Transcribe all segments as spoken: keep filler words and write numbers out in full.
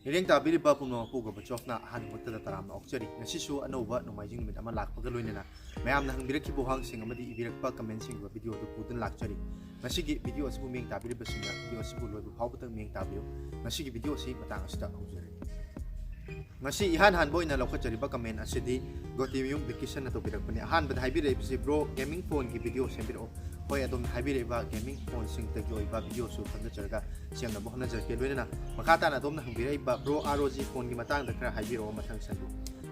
ꯃꯤꯠꯌꯦꯡ ꯇꯥꯕꯤꯔꯤꯕ ꯄꯨꯝꯅꯃꯛꯄꯨ ꯒꯣꯔꯕꯆꯣꯐꯅ ꯑꯍꯥꯟꯕꯃꯛꯇꯗ ꯇꯔꯥꯝꯅ ꯑꯣꯛꯆꯔꯤ꯫ ꯉꯁꯤꯁꯨ ꯑꯅꯧꯕ ꯅꯣꯡꯃꯥꯏꯖꯤꯡ ꯅꯨꯃꯤꯠ ꯑꯃ ꯂꯥꯛꯄꯒ ꯂꯣꯏꯅꯅ ꯃꯌꯥꯝꯅ ꯍꯪꯕꯤꯔꯛꯈꯤꯕ ꯋꯥꯍꯪꯁꯤꯡ ꯑꯃꯗꯤ ꯏꯕꯤꯔꯛꯄ ꯀꯃꯦꯟꯁꯤꯡꯒꯤ ꯑꯣꯏꯕ ꯚꯤꯗꯤꯑꯣ ꯑꯗꯨ ꯄꯨꯗꯨꯅ ꯂꯥꯛꯆꯔꯤ꯫ ꯉꯁꯤꯒꯤ ꯚꯤꯗꯤꯑꯣ ꯑꯁꯤꯕꯨ ꯃꯤꯠꯌꯦꯡ ꯇꯥꯕꯤꯔꯤꯕꯁꯤꯡꯅ ꯚꯤꯗꯤꯑꯣ ꯑꯁꯤꯕꯨ ꯂꯣꯏꯕ ꯐꯥꯎꯕꯗꯪ ꯃꯤꯠꯌꯦꯡ ꯇꯥꯕꯤꯌꯨ꯫ ꯉꯁꯤꯒꯤ ꯚꯤꯗꯤꯑꯣ ꯑꯁꯤ ꯃꯇꯥꯡ ꯑꯁꯤꯗ ꯍꯧꯖꯔꯒꯦ꯫ ꯉꯁꯤ ꯏꯍꯥꯟ ꯍꯥꯟꯕ ꯑꯣꯏꯅ ꯂꯧꯈꯠꯆꯔꯤꯕ ꯀꯃꯦꯟ ꯑꯁꯤꯗꯤ ꯒꯣꯇꯤꯃꯌꯨꯝ ꯕꯤꯀꯤꯁꯟꯅ ꯇꯧꯕꯤꯔꯛꯄꯅꯤ꯫ ꯑꯍꯥꯟꯕꯗ ꯍꯥꯏꯕꯤꯔꯛꯏꯕꯁꯤ, "ꯕ꯭ꯔꯣ, ꯒꯦꯃꯤꯡ ꯐꯣꯟꯒꯤ ꯚꯤꯗꯤꯑꯣ ꯁꯦꯝꯕꯤꯔꯛꯑꯣ"꯫ ꯍꯣꯏ, ꯑꯗꯣꯝꯅ ꯍꯥꯏꯕꯤꯔꯛꯏꯕ ꯒꯦꯃꯤꯡ ꯐꯣꯟꯁꯤꯡꯗꯒꯤ ꯑꯣꯏꯕ ꯚꯤꯗꯤꯑꯣꯁꯨ ꯈꯟꯒꯠꯆꯔꯒ ꯁꯦꯝꯅꯕ ꯍꯣꯠꯅꯖꯔꯛꯀꯦ꯫ ꯂꯣꯏꯅꯅ ꯃꯈꯥ ꯇꯥꯅ ꯑꯗꯣꯝꯅ ꯍꯪꯕꯤꯔꯛꯏꯕ, "ꯕ꯭ꯔꯣ, ꯑꯥꯔ ꯑꯣ ꯖꯤ ꯐꯣꯟꯒꯤ ꯃꯇꯥꯡꯗ ꯈꯔ ꯍꯥꯏꯕꯤꯔꯛꯑꯣ", ꯃꯊꯪ ꯁꯟꯗꯨ꯫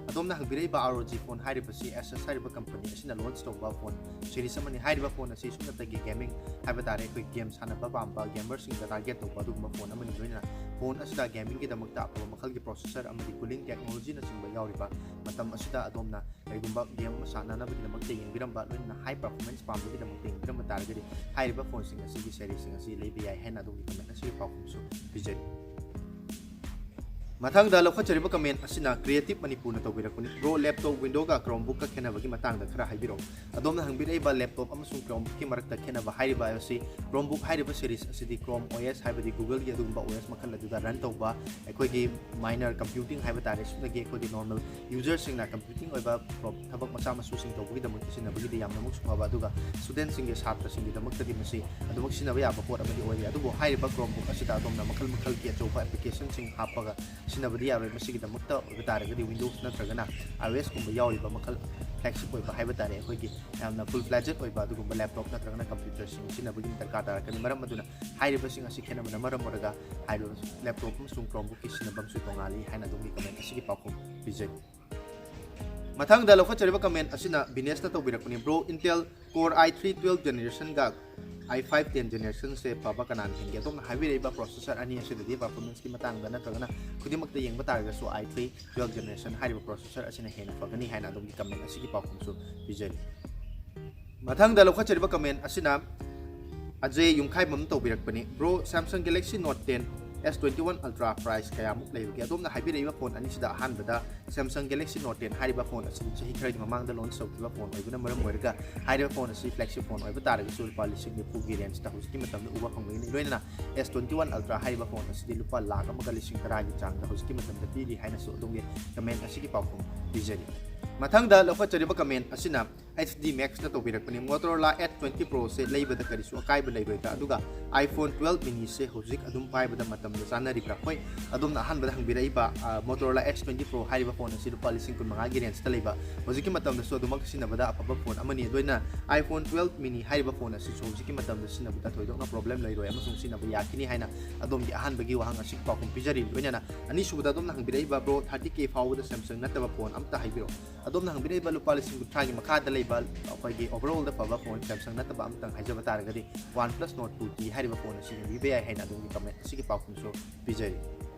ꯑꯗꯣꯝꯅ ꯍꯪꯕꯤꯔꯛꯏꯕ ꯑꯥꯔ ꯑꯣ ꯖꯤ ꯐꯣꯟ ꯍꯥꯏꯔꯤꯕꯁꯤ ꯑꯦꯁꯁ ꯍꯥꯏꯔꯤꯕ ꯀꯝꯄꯅꯤ ꯑꯁꯤꯅ ꯂꯣꯟꯆ ꯇꯧꯕ ꯐꯣꯟ ꯁꯤꯔꯤꯁ ꯑꯃꯅꯤ꯫ ꯍꯥꯏꯔꯤꯕ ꯐꯣꯟ ꯑꯁꯤ ꯁꯨꯞꯅꯇꯒꯤ ꯒꯦꯃꯤꯡ ꯍꯥꯏꯕ ꯇꯥꯔꯦ, ꯑꯩꯈꯣꯏ ꯒꯦꯝ ꯁꯥꯟꯅꯕ ꯄꯥꯝꯕ ꯒꯦꯃꯔꯁꯤꯡꯗ ꯇꯥꯔꯒꯦꯠ ꯇꯧꯕ ꯑꯗꯨꯒꯨꯝꯕ ꯐꯣꯟ ꯑꯃꯅꯤ꯫ ꯂꯣꯏꯅꯅ ꯐꯣꯟ ꯑꯁꯤꯗ ꯒꯦꯃꯤꯡꯒꯤꯗꯃꯛꯇ ꯑꯐꯕ ꯃꯈꯜꯒꯤ ꯄ꯭ꯔꯣꯁꯦꯁꯔ ꯑꯃꯗꯤ ꯀꯨꯂꯤꯡ ꯇꯦꯛꯅꯣꯂꯣꯖꯤꯅꯆꯤꯡꯕ ꯌꯥꯎꯔꯤꯕ, ꯃꯇꯝ ꯑꯁꯤꯗ ꯑꯗꯣꯝꯅ ꯀꯔꯤꯒꯨꯝꯕ ꯒꯦꯝ ꯑꯃ ꯁꯥꯟꯅꯅꯕꯒꯤꯗꯃꯛꯇ ꯌꯦꯡꯕꯤꯔꯝꯕ, ꯂꯣꯏꯅꯅ ꯍꯥꯏ ꯄꯔꯐꯣꯔꯃꯦꯟꯁ ꯄꯥꯝꯕꯒꯤꯗꯃꯛꯇ ꯌꯦꯡꯕꯤꯔꯝꯕ ꯇꯥꯔꯒꯗꯤ ꯍꯥꯏꯔꯤꯕ ꯐꯣꯟꯁꯤꯡ ꯑꯁꯤꯒꯤ ꯁꯦꯔꯤꯁꯁꯤꯡ ꯑꯁꯤ ꯂꯩꯕ ꯌꯥꯏ ꯍꯥꯏꯅ ꯑꯗꯣꯝꯒꯤ ꯀꯃꯦꯟ ꯑꯁꯤꯒꯤ ꯄꯥꯎꯈꯨꯝꯁꯨ ꯄꯤꯖꯔꯤ꯫ ꯃꯊꯪꯗ ꯂꯧꯈꯠꯆꯔꯤꯕ ꯀꯃꯦꯟ ꯑꯁꯤꯅ ꯀ꯭ꯔꯤꯌꯦꯇꯤꯞ ꯃꯅꯤꯄꯨꯔꯅ ꯇꯧꯕꯤꯔꯛꯄꯅꯤ꯫ "ꯕ꯭ꯔꯣ, ꯂꯦꯞꯇꯣꯞ ꯋꯤꯟꯗꯣꯒ ꯀ꯭ꯔꯣꯝꯕꯨꯛꯀ ꯈꯦꯠꯅꯕꯒꯤ ꯃꯇꯥꯡꯗ ꯈꯔ ꯍꯥꯏꯕꯤꯔꯛꯑꯣ"꯫ ꯑꯗꯣꯝꯅ ꯍꯪꯕꯤꯔꯛꯏꯕ ꯂꯦꯞꯇꯣꯞ ꯑꯃꯁꯨꯡ ꯀ꯭ꯔꯣꯝꯕꯨꯛꯀꯤ ꯃꯔꯛꯇ ꯈꯦꯠꯅꯕ ꯍꯥꯏꯔꯤꯕ ꯑꯁꯤ, ꯀ꯭ꯔꯣꯝꯕꯨꯛ ꯍꯥꯏꯔꯤꯕ ꯁꯦꯔꯤꯁ ꯑꯁꯤꯗꯤ ꯀ꯭ꯔꯣꯝ ꯑꯣ ꯑꯦꯁ ꯍꯥꯏꯕꯗꯤ ꯒꯨꯒꯜꯒꯤ ꯑꯗꯨꯒꯨꯝꯕ ꯑꯣ ꯑꯦꯁ ꯃꯈꯜ ꯑꯗꯨꯗ ꯔꯟ ꯇꯧꯕ, ꯑꯩꯈꯣꯏꯒꯤ ꯃꯥꯏꯅꯔ ꯀꯝꯄ꯭ꯌꯨꯇꯤꯡ ꯍꯥꯏꯕ ꯇꯥꯔꯦ, ꯁꯨꯞꯅꯒꯤ ꯑꯩꯈꯣꯏꯒꯤ ꯅꯣꯔꯃꯦꯜ ꯌꯨꯖꯔꯁꯤꯡꯅ ꯀꯝꯄ꯭ꯌꯨꯇꯤꯡ ꯑꯣꯏꯕ ꯄ꯭ꯔꯣ-, ꯊꯕꯛ ꯃꯆꯥ ꯃꯁꯨꯁꯤꯡ ꯇꯧꯕꯒꯤꯗꯃꯛꯇ ꯁꯤꯖꯤꯟꯅꯕꯒꯤꯗꯤ ꯌꯥꯝꯅꯃꯛꯁꯨ ꯐꯕ, ꯑꯗꯨꯒ ꯁ꯭ꯇꯨꯗꯦꯟꯠꯁꯤꯡꯒꯤ, ꯁꯥꯇ꯭ꯔꯁꯤꯡꯒꯤꯗꯃꯛꯇꯗꯤ ꯃꯁꯤ ꯑꯗꯨꯃꯛ ꯁꯤꯖꯤꯟꯅꯕ ꯌꯥꯕ ꯄꯣꯠ ꯑꯃꯗꯤ ꯑꯣꯏꯔꯤ꯫ ꯑꯗꯨꯕꯨ ꯍꯥꯏꯔꯤꯕ ꯀ꯭ꯔꯣꯝꯕꯨꯛ ꯑꯁꯤꯗ ꯑꯗꯣꯝꯅ ꯃꯈꯜ ꯃꯈꯜꯒꯤ ꯑꯆꯧꯕ ꯑꯦꯄ꯭ꯂꯤꯀꯦꯁꯟꯁꯤꯡ ꯍꯥꯞꯄꯒ ꯁꯤꯖꯤꯟꯅꯕꯗꯤ ꯌꯥꯔꯣꯏ꯫ ꯃꯁꯤꯒꯤꯗꯃꯛꯇ ꯑꯣꯏꯕ ꯇꯥꯔꯒꯗꯤ ꯋꯤꯟꯗꯣꯁ ꯅꯠꯇ꯭ꯔꯒꯅ ꯑꯥꯏ ꯑꯣ ꯑꯦꯁꯀꯨꯝꯕ ꯌꯥꯎꯔꯤꯕ ꯃꯈꯜ, ꯐ꯭ꯂꯦꯒꯁꯤꯞ ꯑꯣꯏꯕ ꯍꯥꯏꯕ ꯇꯥꯔꯦ, ꯑꯩꯈꯣꯏꯒꯤ ꯌꯥꯝꯅ ꯐꯨꯜ ꯐ꯭ꯂꯦꯖꯦꯗ ꯑꯣꯏꯕ ꯑꯗꯨꯒꯨꯝꯕ ꯂꯦꯞꯇꯣꯞ ꯅꯠꯇ꯭ꯔꯒꯅ ꯀꯝꯄ꯭ꯌꯨꯇꯔꯁꯤꯡ ꯁꯤꯖꯤꯟꯅꯕꯒꯤ ꯗꯔꯀꯥꯔ ꯇꯥꯔꯛꯀꯅꯤ꯫ ꯃꯔꯝ ꯑꯗꯨꯅ ꯍꯥꯏꯔꯤꯕꯁꯤꯡ ꯑꯁꯤ ꯈꯦꯠꯅꯕꯅ ꯃꯔꯝ ꯑꯣꯏꯔꯒ ꯍꯥꯏꯔꯤꯕ ꯂꯦꯞꯇꯣꯞ ꯑꯃꯁꯨꯡ ꯀ꯭ꯔꯣꯝꯕꯨꯛꯀꯤ ꯁꯤꯖꯤꯟꯅꯐꯝꯁꯨ ꯇꯣꯉꯥꯜꯂꯤ ꯍꯥꯏꯅ ꯑꯗꯣꯝꯒꯤ ꯀꯃꯦꯟ ꯑꯁꯤꯒꯤ ꯄꯥꯎꯈꯨꯝ ꯄꯤꯖꯔꯤ꯫ ꯃꯊꯪꯗ ꯂꯧꯈꯠꯆꯔꯤꯕ ꯀꯃꯦꯟ ꯑꯁꯤꯅ ꯕꯤꯅꯦꯁꯅ ꯇꯧꯕꯤꯔꯛꯄꯅꯤ꯫ "ꯕ꯭ꯔꯣ, ꯏꯟꯇꯦꯜ ꯀꯣꯔ ꯑꯥꯏ ꯊ꯭ꯔꯤ ꯇꯨꯋꯦꯜꯐ ꯖꯦꯅꯦꯔꯦꯁꯟꯒ ꯑꯥꯏ ꯐꯥꯏꯚ ꯇꯦꯟ ꯖꯦꯅꯦꯔꯦꯁꯟꯁꯦ ꯐꯕ ꯀꯅꯥꯅ ꯍꯦꯟꯒꯦ?" ꯑꯗꯣꯝꯅ ꯍꯥꯏꯕꯤꯔꯛꯏꯕ ꯄ꯭ꯔꯣꯁꯦꯁꯔ ꯑꯅꯤ ꯑꯁꯤꯗꯗꯤ ꯄꯔꯐꯣꯔꯃꯦꯟꯁꯀꯤ ꯃꯇꯥꯡꯗ ꯅꯠꯇ꯭ꯔꯒꯅ ꯈꯨꯗꯤꯡꯃꯛꯇ ꯌꯦꯡꯕ ꯇꯥꯔꯒꯁꯨ ꯑꯥꯏ ꯊ꯭ꯔꯤ ꯇꯨꯋꯦꯜꯐ ꯖꯦꯅꯦꯔꯦꯁꯟ ꯍꯥꯏꯔꯤꯕ ꯄ꯭ꯔꯣꯁꯦꯁꯔ ꯑꯁꯤꯅ ꯍꯦꯟꯅ ꯐꯒꯅꯤ ꯍꯥꯏꯅ ꯑꯗꯣꯝꯒꯤ ꯀꯃꯦꯟ ꯑꯁꯤꯒꯤ ꯄꯥꯎꯈꯨꯝꯁꯨ ꯄꯤꯖꯔꯤ꯫ ꯃꯊꯪꯗ ꯂꯧꯈꯠꯆꯔꯤꯕ ꯀꯃꯦꯟ ꯑꯁꯤꯅ ꯑꯖꯦ ꯌꯨꯝꯈꯥꯏꯕꯝ ꯇꯧꯕꯤꯔꯛꯄꯅꯤ꯫ "Bro, Samsung Galaxy Note ten S twenty one Ultra price ꯀꯌꯥꯃꯨꯛ ꯂꯩꯕꯒꯦ? ꯑꯗꯣꯝꯅ ꯍꯥꯏꯕꯤꯔꯛꯏꯕ phone ꯑꯅꯤꯁꯤꯗ ꯑꯍꯥꯟꯕꯗ Samsung Galaxy Note ten ꯍꯥꯏꯔꯤꯕ phone ꯑꯁꯤꯗꯤ ꯆꯍꯤ ꯈꯔꯒꯤ ꯃꯃꯥꯡꯗ launch ꯇꯧꯈꯤꯕ phone ꯑꯣꯏꯕꯅ ꯃꯔꯝ ꯑꯣꯏꯔꯒ ꯍꯥꯏꯔꯤꯕ phone ꯑꯁꯤ flagship phone ꯑꯣꯏꯕ ꯇꯥꯔꯒꯁꯨ ꯂꯨꯄꯥ ꯂꯤꯁꯤꯡ ꯅꯤꯐꯨꯒꯤ range ꯍꯧꯖꯤꯛꯀꯤ ꯃꯇꯝꯗ ꯎꯕ ꯐꯪꯒꯅꯤ꯫ ꯂꯣꯏꯅꯅ S twenty one Ultra ꯍꯥꯏꯔꯤꯕ phone ꯑꯁꯤꯗꯤ ꯂꯨꯄꯥ ꯂꯥꯈ ꯑꯃꯒ ꯂꯤꯁꯤꯡ ꯇꯔꯥꯒꯤ ꯆꯥꯡꯗ ꯍꯧꯖꯤꯛꯀꯤ ꯃꯇꯝꯗ ꯄꯤꯔꯤ ꯍꯥꯏꯅꯁꯨ ꯑꯗꯣꯝꯒꯤ comment ꯑꯁꯤꯒꯤ ꯄꯥꯎꯈꯨꯝ ꯄꯤꯖꯔꯤ꯫ ꯃꯊꯪꯗ ꯂꯧꯈꯠꯆꯔꯤꯕ comment ꯑꯁꯤꯅ H D Max ꯅ ꯇꯧꯕꯤꯔꯛꯄꯅꯤ꯫ Motorola Edge twenty Pro ꯁꯦ ꯂꯩꯕꯗ ꯀꯔꯤꯁꯨ ꯑꯀꯥꯏꯕ ꯂꯩꯔꯣꯏꯗ꯭ꯔꯥ? ꯑꯗꯨꯒ iPhone twelve mini ꯁꯦ ꯍꯧꯖꯤꯛ ꯑꯗꯨꯝ ꯄꯥꯏꯕꯗ ꯃꯇꯝꯗ ꯆꯥꯅꯔꯤꯕ꯭ꯔꯥ? ꯍꯣꯏ, ꯑꯗꯣꯝꯅ ꯑꯍꯥꯟꯕꯗ ꯍꯪꯕꯤꯔꯛꯏꯕ, ꯑ, Motorola Edge twenty Pro ꯍꯥꯏꯔꯤꯕ phone ꯑꯁꯤ ꯂꯨꯄꯥ ꯂꯤꯁꯤꯡ ꯀꯨꯟ ꯃꯉꯥꯒꯤ range ꯇ ꯂꯩꯕ, ꯍꯧꯖꯤꯛꯀꯤ ꯃꯇꯝꯗꯁꯨ ꯑꯗꯨꯃꯛ ꯁꯤꯖꯤꯟꯅꯕꯗ ꯑꯐꯕ phone ꯑꯃꯅꯤ꯫ ꯑꯗꯨꯅ iPhone twelve mini ꯍꯥꯏꯔꯤꯕ phone ꯑꯁꯤꯁꯨ ꯍꯧꯖꯤꯛꯀꯤ ꯃꯇꯝꯗ ꯁꯤꯖꯤꯟꯅꯕꯗ ꯊꯣꯏꯗꯣꯛꯅ problem ꯂꯩꯔꯣꯏ ꯑꯃꯁꯨꯡ ꯁꯤꯖꯤꯟꯅꯕ ꯌꯥꯈꯤꯅꯤ ꯍꯥꯏꯅ ꯑꯗꯣꯝꯒꯤ ꯑꯍꯥꯟꯕꯒꯤ ꯋꯥꯍꯪ ꯑꯁꯤꯒꯤ ꯄꯥꯎꯈꯨꯝ ꯄꯤꯖꯔꯤ꯫ ꯂꯣꯏꯅꯅ ꯑꯅꯤꯁꯨꯕꯗ ꯑꯗꯣꯝꯅ ꯍꯪꯕꯤꯔꯛꯏꯕ, "Bro, thirty K ꯐꯥꯎꯕꯗ Samsung ꯅꯠꯇꯕ phone ꯑꯝꯇ ꯍꯥꯏꯕꯤꯔꯛꯑꯣ?" ꯑꯗꯣꯝꯅ ꯍꯪꯕꯤꯔꯛꯏꯕ ꯂꯨꯄꯥ ꯂꯤꯁꯤꯡ ꯀꯨꯟꯊ꯭ꯔꯥꯒꯤ ꯃꯈꯥꯗ ꯂꯩꯕ ꯑꯩꯈꯣꯏꯒꯤ overall ꯗ ꯐꯕ phone Samsung ꯅꯠꯇꯕ ꯑꯝꯇꯪ ꯍꯥꯏꯖꯕ ꯇꯥꯔꯒꯗꯤ OnePlus Nord two T ꯍꯥꯏꯔꯤꯕ phone ꯑꯁꯤ ꯌꯦꯡꯕꯤꯕ ꯌꯥꯏ ꯍꯥꯏꯅ ꯑꯗꯣꯝꯒꯤ comment ꯑꯁꯤꯒꯤ ꯄꯥꯎꯈꯨꯝꯁꯨ ꯄꯤꯖꯔꯤ꯫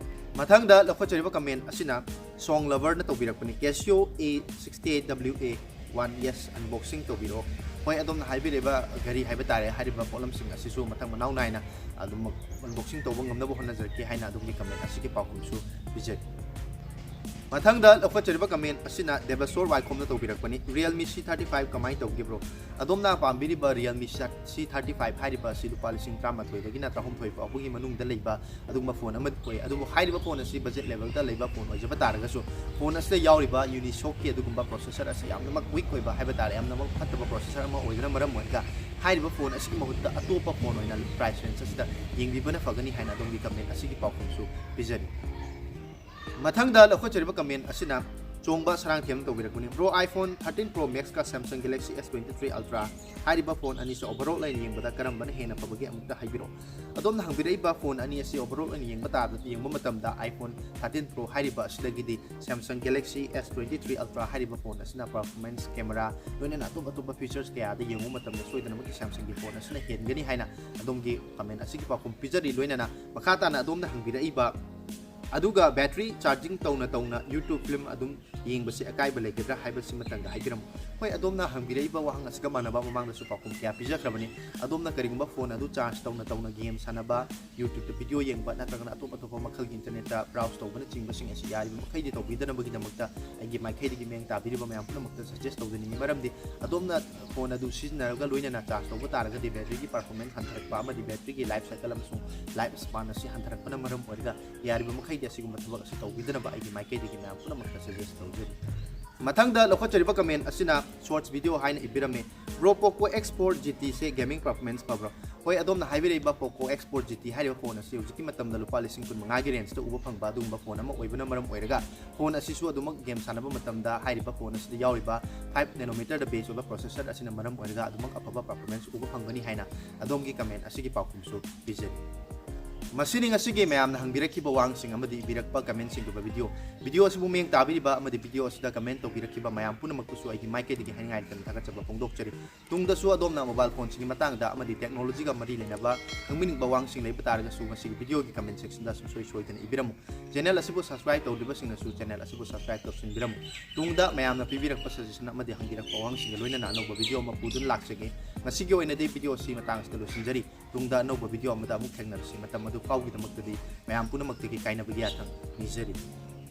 ꯃꯊꯪꯗ ꯂꯧꯈꯠꯆꯔꯤꯕ comment ꯑꯁꯤꯅ Song Lover ꯅ ꯇꯧꯕꯤꯔꯛꯄꯅꯤ꯫ Casio A sixty eight W A one, yes, unboxing ꯇꯧꯕꯤꯔꯛꯑꯣ꯫ ꯍꯣꯏ, ꯑꯗꯣꯝꯅ ꯍꯥꯏꯕꯤꯔꯤꯕ ꯘꯔꯤ ꯍꯥꯏꯕ ꯇꯥꯔꯦ, ꯍꯥꯏꯔꯤꯕ ꯄꯣꯠꯂꯝꯁꯤꯡ ꯑꯁꯤꯁꯨ ꯃꯊꯪ ꯃꯅꯥꯎ ꯅꯥꯏꯅ ꯑꯗꯨꯝ unboxing ꯇꯧꯕ ꯉꯝꯅꯕ ꯍꯣꯠꯅꯖꯔꯛꯀꯦ ꯍꯥꯏꯅ ꯑꯗꯣꯝꯒꯤ comment ꯑꯁꯤꯒꯤ ꯄꯥꯎꯈꯨꯝꯁꯨ ꯄꯤꯖꯔꯤ꯫ ꯃꯊꯪꯗ ꯂꯧꯈꯠꯆꯔꯤꯕ comment ꯑꯁꯤꯅ ꯗꯦꯕꯁꯣꯔ ꯋꯥꯏꯈꯣꯝꯅ ꯇꯧꯕꯤꯔꯛꯄꯅꯤ꯫ Realme C thirty five ꯀꯃꯥꯏꯅ ꯇꯧꯒꯦ, bro? ꯑꯗꯣꯝꯅ ꯄꯥꯝꯕꯤꯔꯤꯕ Realme C thirty five ꯍꯥꯏꯔꯤꯕ ꯑꯁꯤ ꯂꯨꯄꯥ ꯂꯤꯁꯤꯡ ꯇꯔꯥꯃꯥꯊꯣꯏꯗꯒꯤꯅ ꯇꯔꯥꯍꯨꯝꯗꯣꯏ ꯐꯥꯎꯕꯒꯤ ꯃꯅꯨꯡꯗ ꯂꯩꯕ ꯑꯗꯨꯒꯨꯝꯕ phone ꯑꯃ ꯑꯣꯏ꯫ ꯑꯗꯨꯕꯨ ꯍꯥꯏꯔꯤꯕ phone ꯑꯁꯤ budget level ꯗ ꯂꯩꯕ phone ꯑꯣꯏꯖꯕ ꯇꯥꯔꯒꯁꯨ, phone ꯑꯁꯤꯗ ꯌꯥꯎꯔꯤꯕ Unisoc ꯀꯤ ꯑꯗꯨꯒꯨꯝꯕ processor ꯑꯁꯤ ꯌꯥꯝꯅꯃꯛ weak ꯑꯣꯏꯕ ꯍꯥꯏꯕ ꯇꯥꯔꯦ, ꯌꯥꯝꯅꯃꯛ ꯐꯠꯇꯕ processor ꯑꯃ ꯑꯣꯏꯕꯅ ꯃꯔꯝ ꯑꯣꯏꯔꯒ ꯍꯥꯏꯔꯤꯕ phone ꯑꯁꯤꯒꯤ ꯃꯍꯨꯠꯇ ꯑꯇꯣꯞꯄ phone ꯑꯣꯏꯅ price range ꯑꯁꯤꯗ ꯌꯦꯡꯕꯤꯕꯅ ꯐꯒꯅꯤ ꯍꯥꯏꯅ ꯑꯗꯣꯝꯒꯤ comment ꯑꯁꯤꯒꯤ ꯄꯥꯎꯈꯨꯝꯁꯨ ꯄꯤꯖꯔꯤ꯫ ꯃꯊꯪꯗ ꯂꯧꯈꯠꯆꯔꯤꯕ comment ꯑꯁꯤꯅ ꯆꯣꯡꯕ ꯁꯔꯥꯡꯊꯦꯝꯅ ꯇꯧꯕꯤꯔꯛꯄꯅꯤ꯫ Bro, iPhone thirteen Pro Max ꯀ Samsung Galaxy S twenty three Ultra ꯍꯥꯏꯔꯤꯕ phone ꯑꯅꯤꯁꯤ overall ꯑꯣꯏꯅ ꯌꯦꯡꯕꯗ ꯀꯔꯝꯕꯅ ꯍꯦꯟꯅ ꯐꯕꯒꯦ, ꯑꯃꯨꯛꯇ ꯍꯥꯏꯕꯤꯔꯛꯑꯣ꯫ ꯑꯗꯣꯝꯅ ꯍꯪꯕꯤꯔꯛꯏꯕ phone ꯑꯅꯤ ꯑꯁꯤ overall ꯑꯣꯏꯅ ꯌꯦꯡꯕ ꯇꯥꯕ, ꯌꯦꯡꯕ ꯃꯇꯝꯗ iPhone thirteen Pro ꯍꯥꯏꯔꯤꯕ ꯑꯁꯤꯗꯒꯤꯗꯤ Samsung Galaxy S twenty three Ultra ꯍꯥꯏꯔꯤꯕ phone ꯑꯁꯤꯅ performance, camera, ꯂꯣꯏꯅꯅ ꯑꯇꯣꯞ ꯑꯇꯣꯞꯄ features ꯀꯌꯥꯗ ꯌꯦꯡꯕ ꯃꯇꯝꯗ ꯁꯣꯏꯗꯅꯃꯛꯀꯤ Samsung ꯒꯤ phone ꯑꯁꯤꯅ ꯍꯦꯟꯒꯅꯤ ꯍꯥꯏꯅ ꯑꯗꯣꯝꯒꯤ comment ꯑꯁꯤꯒꯤ ꯄꯥꯎꯈꯨꯝ ꯄꯤꯖꯔꯤ꯫ ꯂꯣꯏꯅꯅ ꯃꯈꯥ ꯇꯥꯅ ꯑꯗꯣꯝꯅ ꯍꯪꯕꯤꯔꯛꯏꯕ, ꯑꯗꯨꯒ battery charging ꯇꯧꯅ ꯇꯧꯅ YouTube film ꯑꯗꯨꯝ ꯌꯦꯡꯕꯁꯤ ꯑꯀꯥꯏꯕ ꯂꯩꯒꯗ꯭ꯔꯥ ꯍꯥꯏꯕꯁꯤꯃꯇꯪꯒ ꯍꯥꯏꯕꯤꯔꯝꯃꯨ꯫ ꯍꯣꯏ, ꯑꯗꯣꯝꯅ ꯍꯪꯕꯤꯔꯛꯏꯕ ꯋꯥꯍꯪ ꯑꯁꯤꯒ ꯃꯥꯟꯅꯕ ꯃꯃꯥꯡꯗꯁꯨ ꯄꯥꯎꯈꯨꯝ ꯀꯌꯥ ꯄꯤꯖꯈ꯭ꯔꯕꯅꯤ꯫ ꯑꯗꯣꯝꯅ ꯀꯔꯤꯒꯨꯝꯕ ꯐꯣꯟ ꯑꯗꯨ ꯆꯥꯔꯖ ꯇꯧꯅ ꯇꯧꯅ ꯒꯦꯝ ꯁꯥꯟꯅꯕ, ꯌꯨꯇ꯭ꯌꯨꯕꯇ ꯚꯤꯗꯤꯑꯣ ꯌꯦꯡꯕ ꯅꯠꯇ꯭ꯔꯒꯅ ꯑꯇꯣꯞ ꯑꯇꯣꯞꯄ ꯃꯈꯜꯒꯤ ꯏꯟꯇꯔꯅꯦꯠꯇ ꯕ꯭ꯔꯥꯎꯁ ꯇꯧꯕꯅꯆꯤꯡꯕꯁꯤꯡ ꯑꯁꯤ ꯌꯥꯔꯤꯕ ꯃꯈꯩꯗꯤ ꯇꯧꯕꯤꯗꯅꯕꯒꯤꯗꯃꯛꯇ ꯑꯩꯒꯤ ꯃꯥꯏꯀꯩꯗꯒꯤ ꯃꯤꯠꯌꯦꯡ ꯇꯥꯕꯤꯔꯤꯕ ꯃꯌꯥꯝ ꯄꯨꯝꯅꯃꯛꯇ ꯁꯖꯦꯁ ꯇꯧꯖꯅꯤꯡꯉꯤ꯫ ꯃꯔꯝꯗꯤ ꯑꯗꯣꯝꯅ ꯐꯣꯟ ꯑꯗꯨ ꯁꯤꯖꯤꯟꯅꯔꯒ ꯂꯣꯏꯅꯅ ꯆꯥꯔꯖ ꯇꯧꯕ ꯇꯥꯔꯒꯗꯤ ꯕꯦꯇ꯭ꯔꯤꯒꯤ ꯄꯔꯐꯣꯔꯃꯦꯟꯁ ꯍꯟꯊꯔꯛꯄ ꯑꯃꯗꯤ ꯕꯦꯇ꯭ꯔꯤꯒꯤ ꯂꯥꯏꯐ ꯁꯥꯏꯀꯜ ꯑꯃꯁꯨꯡ ꯂꯥꯏꯐ ꯁ꯭ꯄꯥꯟ ꯑꯁꯤ ꯍꯟꯊꯔꯛꯄꯅ ꯃꯔꯝ ꯑꯣꯏꯔꯒ ꯌꯥꯔꯤꯕ ꯃꯈꯩꯗꯤ ꯑꯁꯤꯒꯨꯝꯕ ꯊꯕꯛ ꯑꯁꯤ ꯇꯧꯕꯤꯗꯅꯕ ꯑꯩꯒꯤ ꯃꯥꯏꯀꯩꯗꯒꯤ ꯃꯌꯥꯝ ꯄꯨꯝꯅꯃꯛꯇ ꯁꯖꯦꯁ ꯇꯧꯖꯔꯤ꯫ ꯃꯊꯪꯗ ꯂꯧꯈꯠꯆꯔꯤꯕ ꯀꯃꯦꯟ ꯑꯁꯤꯅ ꯁꯣꯔꯠꯁ ꯚꯤꯗꯤꯑꯣ ꯍꯥꯏꯅ ꯏꯕꯤꯔꯝꯃꯤ꯫ "Bro, Poco X four G T ꯁꯦ ꯒꯦꯃꯤꯡ ꯄꯔꯐꯣꯔꯃꯦꯟꯁ ꯐꯕ꯭ꯔꯣ?" ꯍꯣꯏ, ꯑꯗꯣꯝꯅ ꯍꯥꯏꯕꯤꯔꯛꯏꯕ Poco X four G T ꯍꯥꯏꯔꯤꯕ ꯐꯣꯟ ꯑꯁꯤ ꯍꯧꯖꯤꯛꯀꯤ ꯃꯇꯝꯗ ꯂꯨꯄꯥ ꯂꯤꯁꯤꯡ ꯀꯨꯟ ꯃꯉꯥꯒꯤ ꯔꯦꯟꯖꯇ ꯎꯕ ꯐꯪꯕ ꯑꯗꯨꯒꯨꯝꯕ ꯐꯣꯟ ꯑꯃ ꯑꯣꯏꯕꯅ ꯃꯔꯝ ꯑꯣꯏꯔꯒ ꯐꯣꯟ ꯑꯁꯤꯁꯨ ꯑꯗꯨꯃꯛ ꯒꯦꯝ ꯁꯥꯟꯅꯕ ꯃꯇꯝꯗ ꯍꯥꯏꯔꯤꯕ ꯐꯣꯟ ꯑꯁꯤꯗ ꯌꯥꯎꯔꯤꯕ five nanometer ꯗ ꯕꯦꯁ ꯑꯣꯏꯕ ꯄ꯭ꯔꯣꯁꯦꯁꯔ ꯑꯁꯤꯅ ꯃꯔꯝ ꯑꯣꯏꯔꯒ ꯑꯗꯨꯃꯛ ꯑꯐꯕ ꯄꯔꯐꯣꯔꯃꯦꯟꯁ ꯎꯕ ꯐꯪꯒꯅꯤ ꯍꯥꯏꯅ ꯑꯗꯣꯝꯒꯤ ꯀꯃꯦꯟ ꯑꯁꯤꯒꯤ ꯄꯥꯎꯈꯨꯝꯁꯨ ꯄꯤꯖꯔꯤ꯫ ꯃꯁꯤꯅꯤ ꯉꯁꯤꯒꯤ ꯃꯌꯥꯝꯅ ꯍꯪꯕꯤꯔꯛꯈꯤꯕ ꯋꯥꯍꯪꯁꯤꯡ ꯑꯃꯗꯤ ꯏꯕꯤꯔꯛꯄ ꯀꯃꯦꯟꯁꯤꯡꯒꯤ ꯑꯣꯏꯕ ꯚꯤꯗꯤꯑꯣ꯫ ꯚꯤꯗꯤꯑꯣ ꯑꯁꯤꯕꯨ ꯃꯤꯠꯌꯦꯡ ꯇꯥꯕꯤꯔꯤꯕ ꯑꯃꯗꯤ ꯚꯤꯗꯤꯑꯣ ꯑꯁꯤꯗ ꯀꯃꯦꯟ ꯇꯧꯕꯤꯔꯛꯈꯤꯕ ꯃꯌꯥꯝ ꯄꯨꯝꯅꯃꯛꯄꯨꯁꯨ ꯑꯩꯒꯤ ꯃꯥꯏꯀꯩꯗꯒꯤ ꯍꯥꯏꯅꯤꯡꯉꯥꯏ ꯂꯩꯇꯅ ꯊꯥꯒꯠꯆꯕ ꯐꯣꯡꯗꯣꯛꯆꯔꯤ꯫ ꯇꯨꯡꯗꯁꯨ ꯑꯗꯣꯝꯅ ꯃꯣꯕꯥꯏꯜ ꯐꯣꯟꯁꯤꯡꯒꯤ ꯃꯇꯥꯡꯗ ꯑꯃꯗꯤ ꯇꯦꯛꯅꯣꯂꯣꯖꯤꯒ ꯃꯔꯤ ꯂꯩꯅꯕ ꯈꯪꯕꯤꯅꯤꯡꯕ ꯋꯥꯍꯪꯁꯤꯡ ꯂꯩꯕ ꯇꯥꯔꯒꯁꯨ ꯃꯁꯤꯒꯤ ꯚꯤꯗꯤꯑꯣꯒꯤ ꯀꯃꯦꯟ ꯁꯦꯛꯁꯟꯗ ꯁꯨꯡꯁꯣꯏ ꯁꯣꯏꯗꯅ ꯏꯕꯤꯔꯝꯃꯨ꯫ ꯆꯦꯅꯦꯜ ꯑꯁꯤꯕꯨ ꯁꯕꯁꯀ꯭ꯔꯥꯏꯕ ꯇꯧꯗ꯭ꯔꯤꯕꯁꯤꯡꯅꯁꯨ ꯆꯦꯅꯦꯜ ꯑꯁꯤꯕꯨ ꯁꯕꯁꯀ꯭ꯔꯥꯏꯕ ꯇꯧꯁꯤꯟꯕꯤꯔꯝꯃꯨ꯫ ꯇꯨꯡꯗ ꯃꯌꯥꯝꯅ ꯄꯤꯕꯤꯔꯛꯄ ꯁꯖꯦꯁꯟ ꯑꯃꯗꯤ ꯍꯪꯕꯤꯔꯛꯄ ꯋꯥꯍꯪꯁꯤꯡꯒ ꯂꯣꯏꯅꯅ ꯑꯅꯧꯕ ꯚꯤꯗꯤꯑꯣ ꯑꯃ ꯄꯨꯗꯨꯅ ꯂꯥꯛꯆꯒꯦ꯫ ꯉꯁꯤꯒꯤ ꯑꯣꯏꯅꯗꯤ ꯚꯤꯗꯤꯑꯣ ꯑꯁꯤ ꯃꯇꯥꯡ ꯑꯁꯤꯗ ꯂꯣꯏꯁꯤꯟꯖꯔꯤ꯫ ꯇꯨꯡꯗ ꯑꯅꯧꯕ ꯚꯤꯗꯤꯑꯣ ꯑꯃꯗ ꯑꯃꯨꯛ ꯊꯦꯡꯅꯔꯁꯤ꯫ ꯃꯇꯝ ꯑꯗꯨ ꯐꯥꯎꯒꯤꯗꯃꯛꯇꯗꯤ ꯃꯌꯥꯝ ꯄꯨꯝꯅꯃꯛꯇꯒꯤ ꯀꯥꯏꯅꯕꯒꯤ ꯌꯥꯊꯪ ꯅꯤꯖꯔꯤ꯫